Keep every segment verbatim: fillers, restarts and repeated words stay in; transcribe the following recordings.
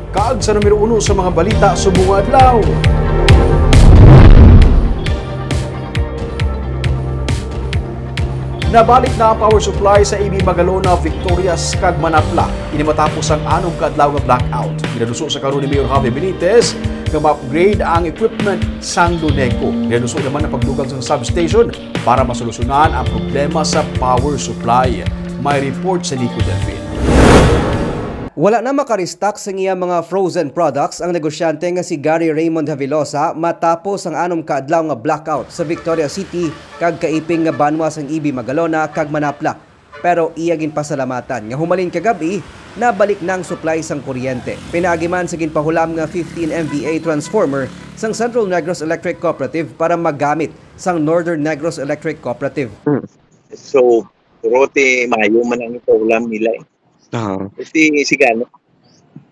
Kag sa numero uno sa mga balita subong nga adlaw. Nabalik na ang power supply sa A B Magalona, Victorias, kag Manapla. Ini matapos ang anom ka adlaw nga blackout. Ginaduso sa karon ni Mayor Javi Benitez nga ma-upgrade ang equipment sang Noneco. Ginaduso naman ang pagdugang sa substation para masolusyonan ang problema sa power supply. May report sa Nico Delfin. Wala na makarestock sa iya mga frozen products ang negosyante nga si Gary Raymond Havilosa matapos ang anom ka adlaw nga blackout sa Victoria City kag kaiping nga banwa sang A B Magalona kag Manapla. Pero iya ginpasalamatan nga humalin kagab-i, nabalik na ang supply sang kuryente. Pinaagi man sa ginpahulam nga fifteen M V A transformer sang Central Negros Electric Cooperative para magamit sang Northern Negros Electric Cooperative. So, puro ti mayo man ang ipaulam nila eh. Ah. Ti sigano.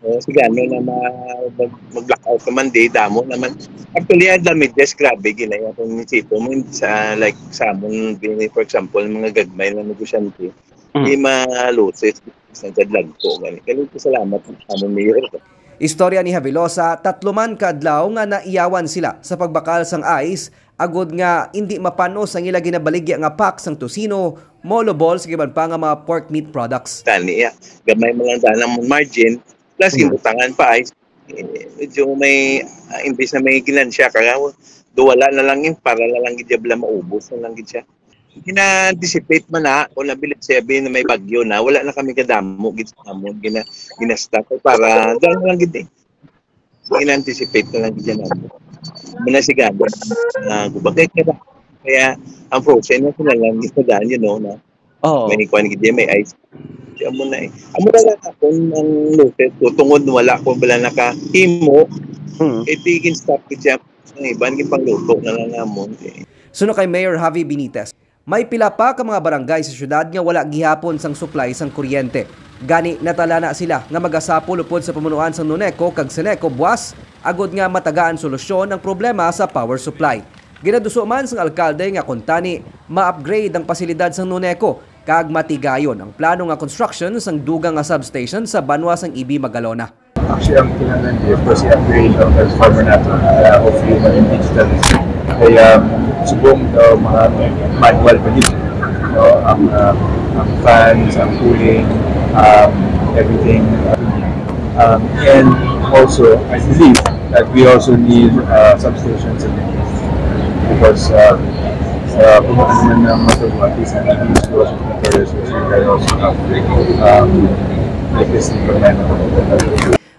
Oh, sigano na ma-, mag-, mag-blackout naman, di, damo naman. Actually, ang damages, grabe, ginaya kung isipon mo, sa, like, sa amon, din, for example, mga gagmay na negosyante, Mm. di ma-losses, sa kadlagko, gani. Kaya salamat sa amon mayor. Istorya ni Havilosa, tatlo man ka adlaw nga naiyawan sila sa pagbakal sang ice, agud nga indi mapanos ang ila ginabaligya nga pack sang tocino, molo balls, kag iban pa nga mga pork meat products. Tani, ya. Gamay man lang daan ang margin, plus Mm. gibutangan pa ice. Eh, medyo may, ah, imbis na may ginansya ka, do wala na lang yun, para na lang gid bala maubos na lang gid siya. Gina-anticipate man na, kung nabilib sabi na may bagyo na, wala na kami kadamo, gid sa amon, gina-, ginasta ko para, dahil lang gid eh. Gina-anticipate na lang gid yan natin. Muna sigado, na gubagay ka na. Kaya, ang frozen na sila lang, gid na daan, you know, na Oo. may kuwan gid yan, may ice. Kaya mo na eh. Amo na lang ako, ang notice ko, tungod wala ko bala nakahimo, Mm. eh, tigin stop ko siya. Ang iban, gipangluto na lang namon. Eh. Suno kay Mayor Javi Benitez, may pila pa ka mga barangay sa syudad nga wala gihapon sang supply sang kuryente. Gani, natala na sila nga magasapol upod sa pamunuan sang Noneco kag Seneco buas, agud nga matagaan solusyon ang problema sa power supply. Ginaduso man sang alkalde nga kuntani ma-upgrade ang pasilidad sang Noneco kag matigayon ang plano nga construction sang dugang nga substation sa banwa sang A B Magalona. Actually, ang kinahanglan di, of course, i-upgrade ang transformer natin. Uh, hopefully, maging digital. Kaya, subong, uh, mga manual pa din. No? Ang, uh, ang fans, ang cooling, um, everything. Um, and also, I believe that we also need, uh, substations in the because, uh, uh, kung ano man ang matuwa, at least ang ibig ko, um, like this,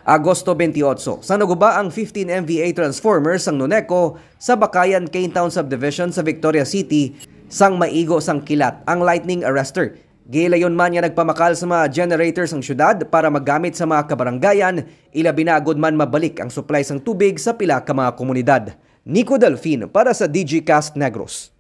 Agosto twenty-eight, sang naguba ang fifteen M V A transformer sang Noneco sa Bakayan, Caintown Subdivision sa Victoria City, sang maigo sang kilat ang lightning arrester. Gilayon man nga nagpamakal sa mga generator sang syudad para magamit sa mga kabarangayan, ilabi na agud man mabalik ang supply sang tubig sa pila ka mga komunidad. Nico Delfin para sa D G Cast Negros.